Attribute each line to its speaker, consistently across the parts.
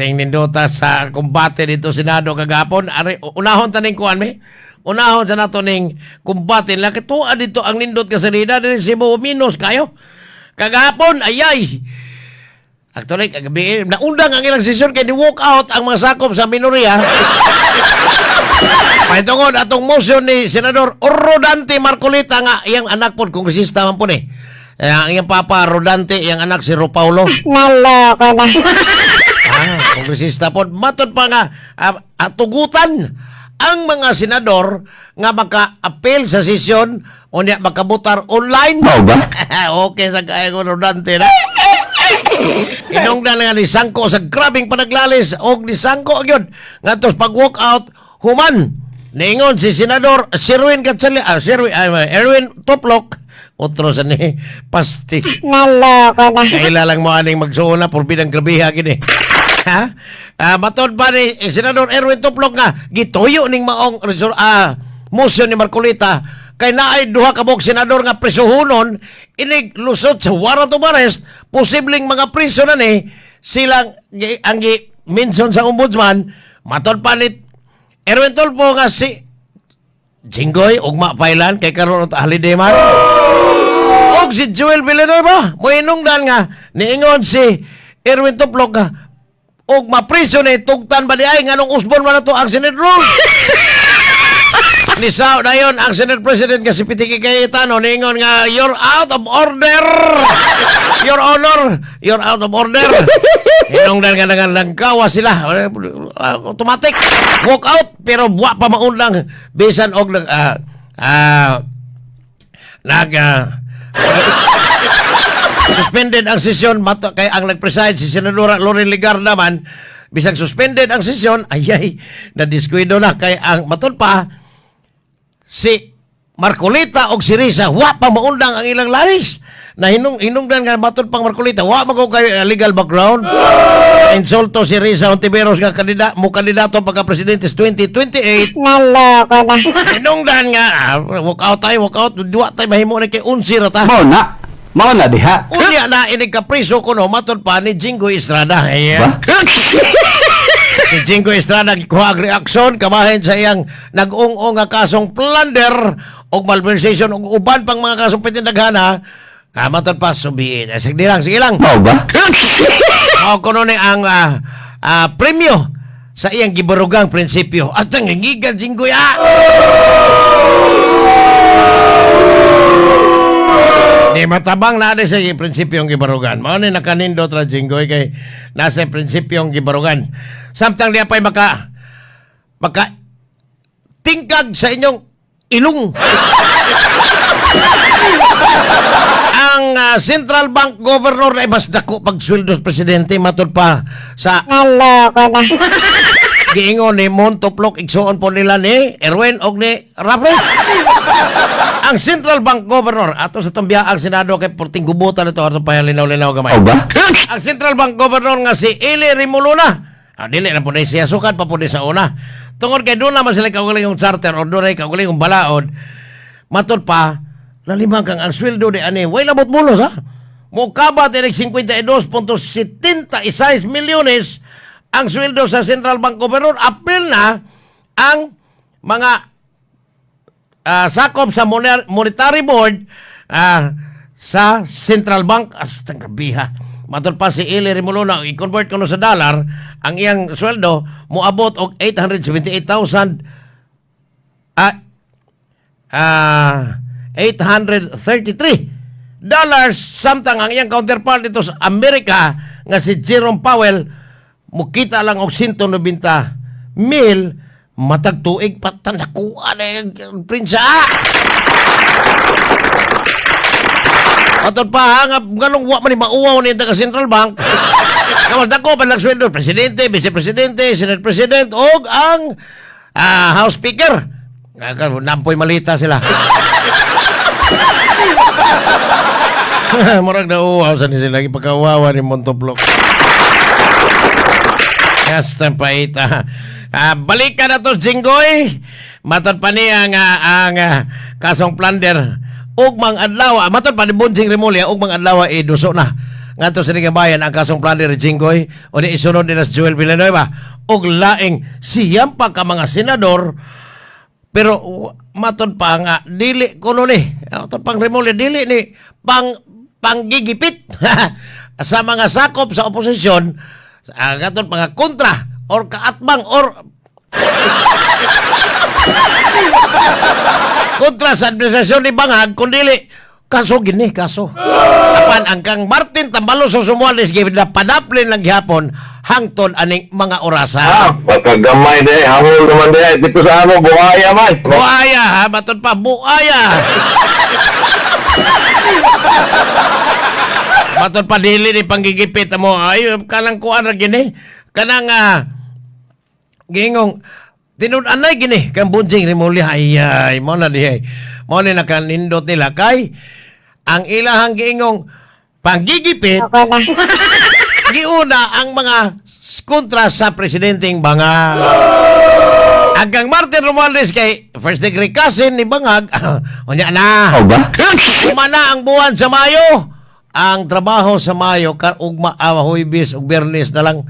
Speaker 1: Ting nindota sa kumbate dito Senado kagapon. Ari, unahon taning kuan mi. Unahon sa nato ning kumbate nila. Kituan dito ang nindot ka salida diri Cebu minus kayo. Kagapon, ayay. Actually, kagabi, naundang ang ilang sesyon kay ni walk out ang mga sakop sa minorya. Paitungod atong motion ni Senador Rodante Marcoleta nga iyang anak po, kongresista man po ni. Eh, ang iyang papa Rodante, iyang anak si Ro Paulo.
Speaker 2: Naloko na.
Speaker 1: Ah, kongresista po. Matod pa nga, tugutan ang mga senador nga maka-appeal sa sesyon o niya makabutar online.
Speaker 3: Mao ba?
Speaker 1: Okay sa kaya ko Rodante na. Inungdan nga ni Sangko sa grabing panaglalis og ni Sangko gyud ngadto pag walk out human. Niingon si Senador Sherwin Gatchalian, Sherwin, Erwin Toplok, otro sa ni pasti.
Speaker 2: Naloko na.
Speaker 1: Kaila lang mo aning magsuuna purbidang grabiha gini. Ha? Matod pa ni Senador Erwin Tuplok nga gituyo ning maong motion ni Marcoleta kay naay duha ka buok senador nga presohonon inig lusot sa warrant of arrest, posibleng mga priso na ni silang ang gi mention sa ombudsman. Matod pa ni Erwin Tulfo nga si Jinggoy ugma pailan kay karon holiday man og si Joel Villanueva moinungdan nga niingon si Erwin Tuplok nga og mapriso ni tugtan ba di ay nganong usbon man nato ang Senate rules. Nisaw na yon ang Senate President nga si Pitiki Cayetano, niingon nga, "You're out of order. Your Honor, you're out of order." Hinungdan nga nga nagkawa sila. Automatic walk out pero wa pa maundang bisan og nag nag suspended ang sesyon mato kay ang nag-preside si Senadora Loren Legarda man. Bisag suspended ang sesyon, ayay, nadiskuido na kay ang matud pa si Marcoleta og si Risa wa pa maundang ang ilang lalis na hinungdan nga matud pang Marcoleta wa man ko kay legal background. Insulto si Risa Hontiveros nga mo kandidato pagka presidente sa 2028.
Speaker 2: Naloko na.
Speaker 1: Hinungdan nga walk out tayo, walk out, duwa tayo mahimo na kay unsi ra ta.
Speaker 3: Mao na. Mao na diha.
Speaker 1: Unya na inig kapriso kuno matod pa ni Jinggoy Estrada. Ayan.
Speaker 3: Ba?
Speaker 1: Si Jinggoy Estrada gikuha ang reaksyon kabahin sa iyang nag-ung-ung nga kasong plunder og malversation og uban pang mga kasong pitindaghana. Matod pa subiin. Sige lang, sige lang.
Speaker 3: Mao ba?
Speaker 1: Mao kuno ni ang premyo sa iyang gibarugang prinsipyo. At ang ngigan Jinggoy ah! Di matabang na sa prinsipyong gibarugan. Mao ni nakanindot ra Jinggoy kay nasa prinsipyong gibarugan. Samtang di pa'y maka tingkag sa inyong ilong. Ang Central Bank Governor ay mas dako pag sweldo sa presidente matod pa sa
Speaker 2: Naloko na.
Speaker 1: giingon ni Montoplok, igsuon po nila ni Erwin og ni Rafael. Ang Central Bank Governor ato sa tumbya ang Senado kay porting gubutan ito ato pa linaw-linaw gamay.
Speaker 3: Mao ba?
Speaker 1: Ang Central Bank Governor nga si Eli Rimuluna. Dili na po na siya sukad pa po ni sa una. Tungod kay doon naman sila kaugalingong charter o doon ay kaugalingong balaod. Matod pa, lalimang kang ang sweldo di ani, way labot bonus ha. Mukaba tinig 52.76 milyones ang sweldo sa Central Bank Governor. Apil na ang mga sakop sa Monetary Board sa Central Bank. Astang kabiha. Matod pa si Eli Rimuluna, i-convert ko no sa dollar, ang iyang sweldo moabot og 878,000 $833, samtang ang iyang counterpart dito sa Amerika nga si Jerome Powell mukita lang og 190 mil matag tuig. Patanakuan eh prinsa. Matod pa ha, nga nganong wa man ni mauwaw ni taga Central Bank. Kamal dako pa lang sweldo presidente, vice presidente, senate president og ang House Speaker. Nampoy malita sila. Murag na uwaw sa ni sila ipagkawawa ni Montoblok. Yes, paita. Balikan na to, Jinggoy. Matod pa niya nga ang kasong plunder. Ug mang adlaw, matod pa ni Bonjing Remulla, ug mang adlaw iduso na. ngadto sa Bayan ang kasong plunder ni Jinggoy o ni isunod nila sa Joel Villanueva og laing siyam pa ka mga senador. Pero matod pa nga dili kuno ni, matod pang Remulla, dili ni pang panggigipit sa mga sakop sa oposisyon, ang mga kontra or kaatbang or kontra sa administrasyon ni Bangag, kundili kaso gini kaso. Apan ang kang Martin Tambalos sa Sumuales padaplin lang gihapon hangtod aning mga orasa.
Speaker 4: Ah, pagkagamay de, hangol naman de, dito sa amo, buhaya man.
Speaker 1: Buaya ha, matod pa, buaya. Matod pa dili ni panggigipit mo. Ay, kanang kuan ra gini. Kanang gingong tinud-anay gini kang Bunjing Remulla, ay ay mo na di ay. Mo ni nakanindot nila kay ang ilahang giingong panggigipit
Speaker 2: Loko na.
Speaker 1: giuna ang mga kontra sa presidenteng Bangag. Hanggang Martin Romualdez kay first degree cousin ni Bangag. Unya na.
Speaker 3: Mao ba?
Speaker 1: Umana ang buwan sa Mayo. Ang trabaho sa Mayo kar ugma Huwebes ug Biyernes na lang.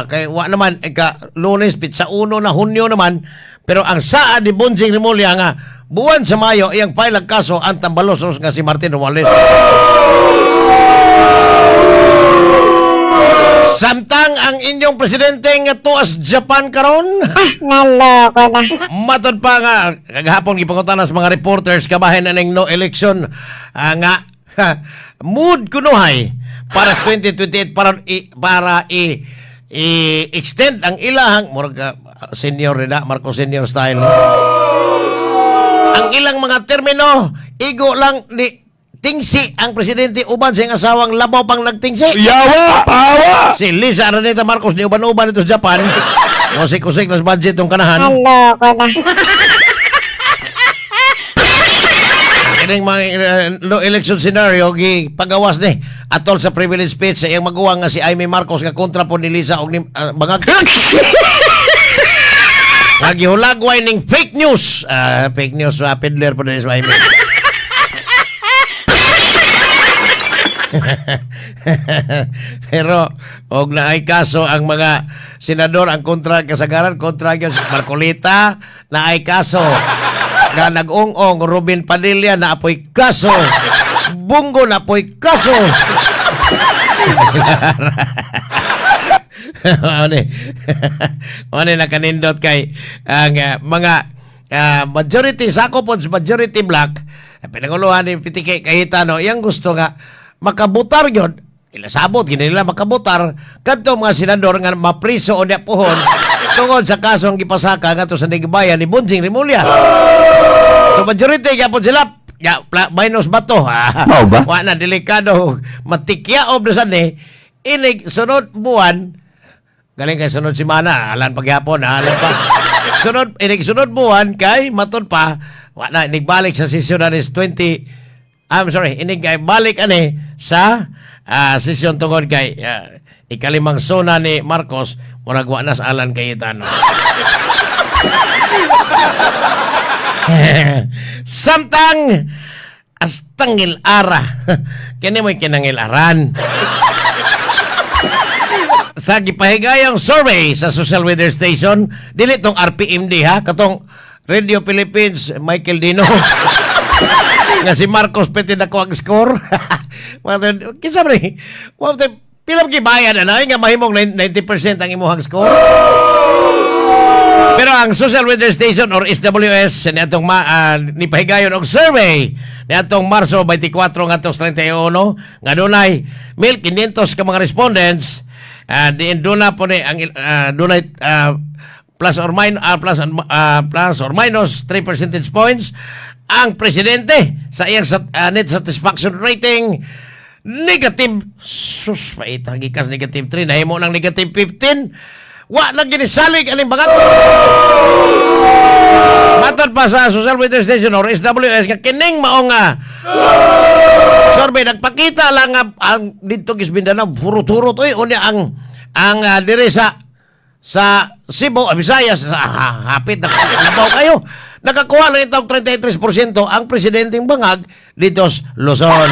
Speaker 1: Kay wa naman ika Lunes pitsa 1 na Hunyo naman, pero ang saad ni Bonjing Remulla nga buwan sa Mayo iyang file ang kaso ang Tambalosos nga si Martin Romualdez. Samtang ang inyong presidente nga tuas Japan karon.
Speaker 2: Naloko na.
Speaker 1: Matod pa nga kagahapon gipangutana sa mga reporters kabahin aning no election nga mood kunuhay para sa 2028 para i-extend ang ilahang murag senior nila Marcos senior style ang ilang mga termino. Igo lang ni tingsi ang presidente uban sa iyang asawang labaw pang nagtingsi.
Speaker 3: Yawa! Pawa!
Speaker 1: Si Lisa Araneta Marcos ni uban-uban ito sa Japan. Kusik-kusik na sa budget ng kanahan.
Speaker 2: Naloko na.
Speaker 1: Kining mga no election scenario gi pagawas ni atol sa privilege speech sa iyang maguwang nga si Amy Marcos nga kontra po ni Lisa og ni Bangag. Nga gihulagway ning fake news. Fake news peddler po ni si Amy. Pero og naay kaso ang mga senador ang kontra kasagaran kontra gyud si Marcoleta naay kaso nga nag-ong-ong. Robin Padilla na apoy kaso. Bungo na apoy kaso. Ano ano nakanindot kay ang mga majority sakop sa majority block, pinanguluhan ni Pitike Cayetano, iyang gusto nga makabutar gyud ila sabot gini nila makabutar kadto mga senador nga mapriso o niya pohon tungod sa kasong gipasaka ngadto sa Sandiganbayan ni Bonjing Remulla. So majority gyapon sila ya, minus bato.
Speaker 3: Mao ba?
Speaker 1: Wa na delikado matikyaob na sad ni inig sunod buwan. Galing kay sunod semana, alan pagyapon, alan pa. Sunod, inig sunod buwan kay matod pa, wa na inig balik sa sesyon na is 20, I'm sorry, inig kay balik ani sa sesyon tungod kay ikalimang sona ni Marcos, murag wa na sa Alan Cayetano. Samtang astangil ara. Kini mo'y kinangilaran sa gipahigayang survey sa Social Weather Station, dili tong RPMD ha, katong Radio Philippines Michael Dino nga si Marcos pwede na ang score. Mga kinsa ba ni? Wa pila ba gibayad ana nga mahimong 90% ang imuhang score? Pero ang Social Weather Station or SWS niadtong nipahigayon og survey niadtong Marso 24 ngadto sa 31 nga dunay 1,500 ka mga respondents. Diin duna po ni ang dunay plus or minus 3 percentage points ang presidente sa iyang net satisfaction rating negative. Sus, paita gikas negative 3 nahimo ng negative 15. Wa lang ginisalig aning bangag. Matod pa sa Social Weather Station or SWS nga kining mao nga survey nagpakita lang nga ang didto gis Mindanao hurot-hurot oy. Unya ang diri sa Cebu, Visayas, hapit na labaw kayo. Nakakuha lang itong 33% ang presidenteng bangag dito sa Luzon.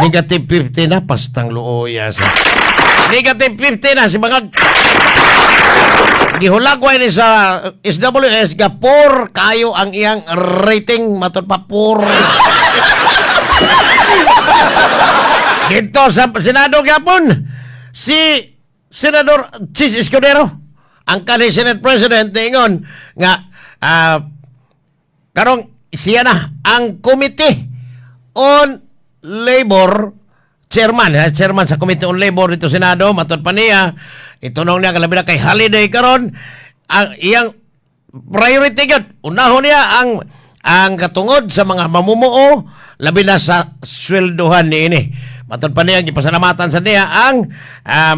Speaker 1: Negative 50 na, pastang luoya sa. Negative 50 na si Bangag. Gihulagway ni sa SWS ga poor kayo ang iyang rating, matod pa poor. Dito sa Senado gyapon si Senador Chis Escudero, ang kanhi Senate President, niingon nga karong siya na ang Committee on Labor chairman, ha, chairman sa Committee on Labor dito Senado. Matod pa niya, itunong niya kalabi na kay holiday karon, ang iyang priority gyud, unahon niya ang katungod sa mga mamumuo, labi na sa sweldohan niini. Matod pa niya, gipasalamatan sa niya ang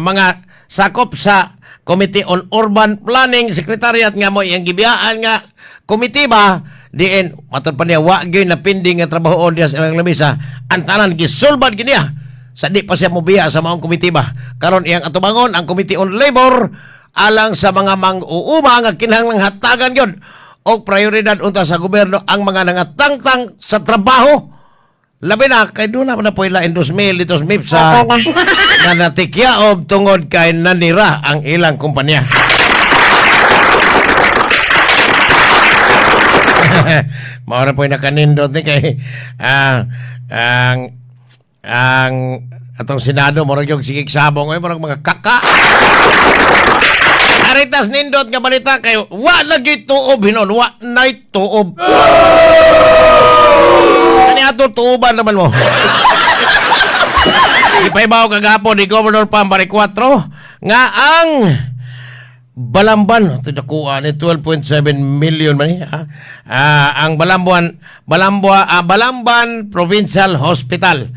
Speaker 1: mga sakop sa Committee on Urban Planning Secretariat nga mo iyang gibiyaan nga komite ba, diin matod pa niya wa gyud na pending nga trabahoon diya sa ilang lamisa. Ang tanan gisulbad gyud niya sa di pa siya mobiya sa maong komite ba. Karon iyang atubangon ang Committee on Labor alang sa mga mang-uuma nga kinahanglang hatagan gyud og prioridad unta sa gobyerno ang mga nangatangtang sa trabaho, labi na kay doon na po ila in 2000 dito sa MIPSA na natikyaob tungod kay nanira ang ilang kumpanya. Maura po yung nakanindot ni kay ang atong Senado murag yung sigig sabong ay murag mga kaka. Aritas nindot nga balita kay wa lagi tuob hinon, wa nay tuob. Ani ato tuoban naman mo. Ipaibaw kagapon ni Governor Pambari 4 nga ang Balamban ito nakuha ni 12.7 million man eh, ha? Ang Balamban Balambwa Balamban Provincial Hospital,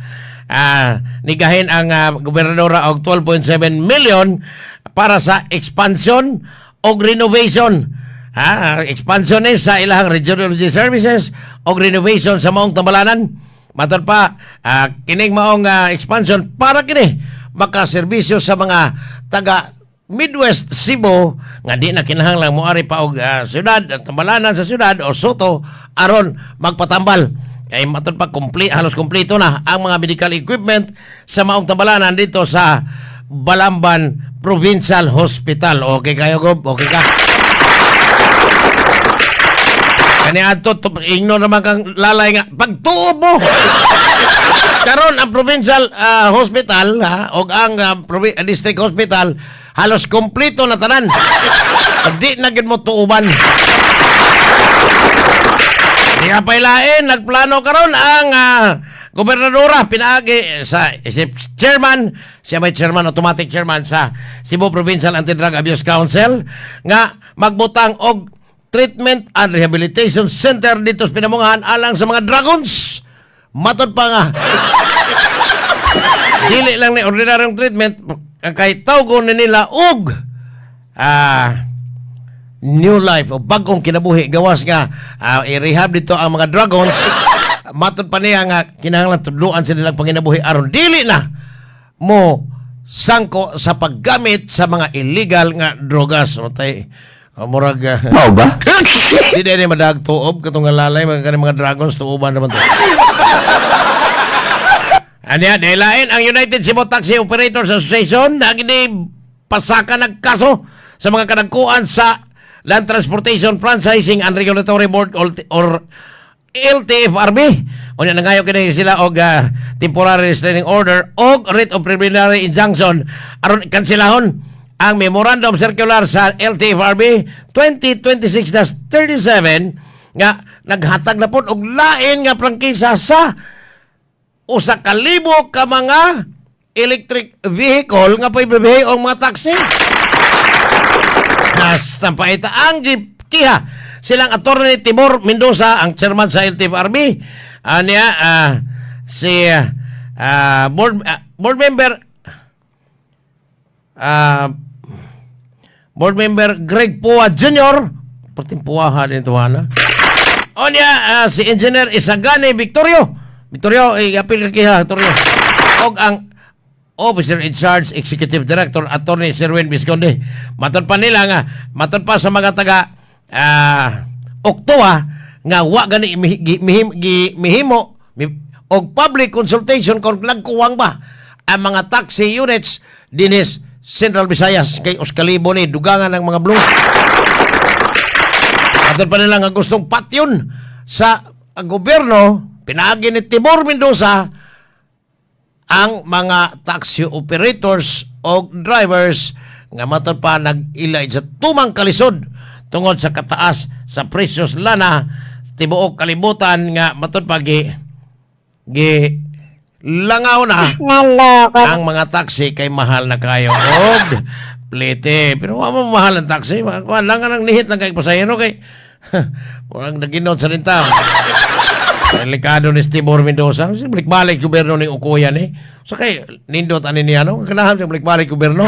Speaker 1: nigahin ang gobernadora og 12.7 million para sa expansion og renovation, ha, expansion ni sa ilang radiology services og renovation sa maong tambalanan. Matod pa, kining maong expansion para kini makaserbisyo sa mga taga Midwest Cebu nga di na kinahanglang moari pa og syudad, ang tambalanan sa syudad o Soto aron magpatambal. Kay matod pa complete, halos kompleto na ang mga medical equipment sa maong tambalanan dito sa Balamban Provincial Hospital. Okay kayo, Gob? Okay ka? Kani adto ingno naman kang lalay nga pagtuob mo. Karon ang provincial hospital, ha, og ang district hospital halos kompleto na tanan. Di na gid mo tuuban. Di ka pailain, nagplano karon ang gobernadora pinaagi sa isip chairman, siya may chairman, automatic chairman sa Cebu Provincial Anti-Drug Abuse Council nga magbutang og treatment and rehabilitation center dito sa Pinamungahan alang sa mga dragons. Matod pa nga dili lang ni ordinaryong treatment kay tawgon ni nila og new life o bagong kinabuhi, gawas nga i-rehab dito ang mga dragons. Matod pa niya nga kinahanglan tudloan sa nilang panginabuhi aron dili na mo sangko sa paggamit sa mga illegal nga drogas. Matay murag
Speaker 3: Mao ba?
Speaker 1: Di din madag tuob katong nga lalay mga kaning mga dragons tuoban naman to. Anya, dailain ang United Cebu Taxi Operators Association na gini pasaka nagkaso sa mga kadagkuan sa Land Transportation Franchising and Regulatory Board or LTFRB. Unya nangayo kini sila og temporary restraining order og writ of preliminary injunction aron kanselahon ang Memorandum Circular sa LTFRB 2026-37 nga naghatag na pod og lain nga prangkisa sa 1,000 ka mga electric vehicle nga paibibihi ang mga taxi. Hasta paita ang gikiha silang Attorney Timor Mendoza, ang chairman sa LTFRB. Anya si board member Greg Pua Jr. Perting puwaha din ito, ana. Onya, si Engineer Isagani Victorio. Victorio, eh, apil ka kiha, Victorio. Og ang Officer in Charge, Executive Director, Attorney Sherwin Visconde. Matod pa nila nga, matod pa sa mga taga Oktoa nga wa gani mihimo Og public consultation kung nagkuwang ba ang mga taxi units dinis Central Visayas kay Oskalibo ni dugangan ng mga blue. Atod pa nila nga gustong patyon sa gobyerno, pinaagi ni Tibor Mendoza ang mga taxi operators o drivers nga matod pa nag-ilay sa tumang kalisod tungod sa kataas sa presyos lana sa tibuok kalibutan nga matod pa gi gi langaw na
Speaker 2: Naloko na.
Speaker 1: ang mga taxi kay mahal na kayo. Og plete. Pero wa mo mahal ang taxi. Kuan lang ang nihit lang kay pasahero kay walang naginod sa rintam. Delikado ni Steve Mendoza. Si balik-balik gobyerno ni Ukuyan eh. Sa kay nindot ani niya no? Kanahan siya balik-balik gobyerno.